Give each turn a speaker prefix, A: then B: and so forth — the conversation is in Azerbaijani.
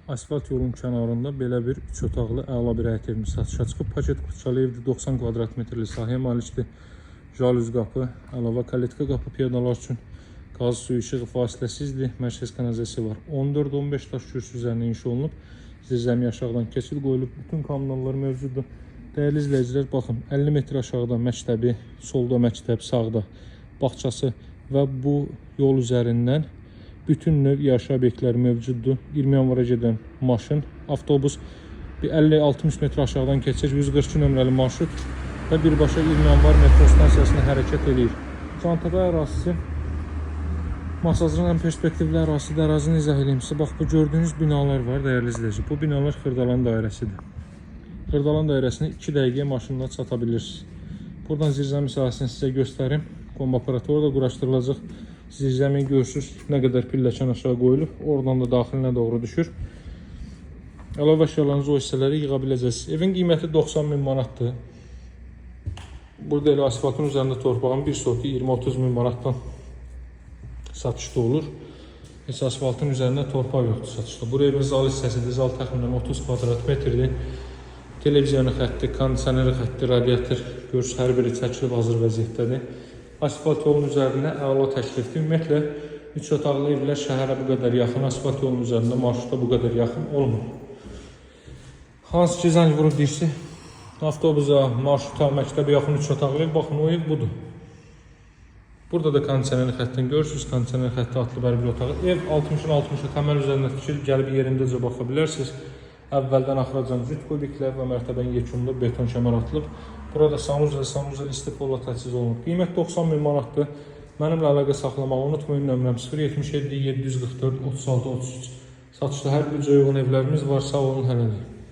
A: Asfalt yolun kənarında belə bir 3 otaqlı əla bir həyət evimiz satışa çıxıb. Paket kupçalı evdir, 90 kvadrat metrlik sahəyə malikdir. Jalüz qapı, əlavə kalitka qapı piyadalar üçün, qaz, suyu, işığı fasiləsizdir. Mərkəz kanalizasiya var. 14-15 daş kürsü üzərinə inşa olunub. Zirzəmi aşağıdan keçid qoyulub. Bütün kommunallar mövcuddur. Dəyərli izləyicilər, baxın, 50 metr aşağıda məktəbi, solda məktəb, sağda bağçası və bu yol üzərindən bütün növ yaşayış obyektləri mövcuddur. 20 yanvara gedən maşın, avtobus bir 50-60 metr aşağıdan keçir. 142 nömrəli marşrut və birbaşa 20 yanvar metro stansiyasına hərəkət eləyir. Cantəpə ərazisi Masazırın ən perspektivli ərazisidir. Ərazini izah eləyim sizə. Bax, bu gördüyünüz binalar var, dəyərli izləyici. Bu binalar Xırdalan dairəsidir. Xırdalan dairəsinə 2 dəqiqəyə maşınla çata bilirsiniz. Buradan zirzəmi sahəsini sizə göstərim. Kombi aparatı da quraşdırılacaq. Zirzəmi görürsüz, nə qədər pilləkən aşağı qoyulub. Oradan da daxilinə doğru düşür. Əlavə əşyalarınızı o hissələri yığa biləcəksiniz. Evin qiyməti 90 min manatdır. Burada elə asfaltın üzərində torpağın bir sotu 20-30 min manatdan satışda olur. Heç asfaltın üzərində torpaq yoxdur satışda. Bura evin zal hissəsidir. Zal təxminən 30 kvadrat metrdir. Televiziyanı xətti, kondisioner xətti, radiator görürsünüz, hər biri çəkilib hazır vəziyyətdədir. Asfalt yolun üzərində əla təklifdir. Ümumiyyətlə 3 otaqlı evlər şəhərə bu qədər yaxın, asfalt yolun üzərində marşruta bu qədər yaxın olmur. Hansı ki zəng vurub deyirsə, avtobusa, marşruta, məktəbə yaxın 3 otaqlı ev, baxın, o ev budur. Burada da kondisioner xəttini görürsünüz. Kondisioner xətti atılıb hər bir otağa. Ev 60-ın 60-ı təməl üzərində tikilib, gəlib yerindəcə baxa bilərsiniz. Əvvəldən axıracan cüt kubiklər və mərtəbənin yekununda beton kəmər atılıb. Burada sanuzel, sanuzel istipolla təchiz olunub. Qiymət 90 min manatdır. Mənimlə əlaqə saxlamağı unutmayın. Nömrəm 077 744 36 33. Satışda hər bir cür uyğun evlərimiz var. Sağ olun, hələlik.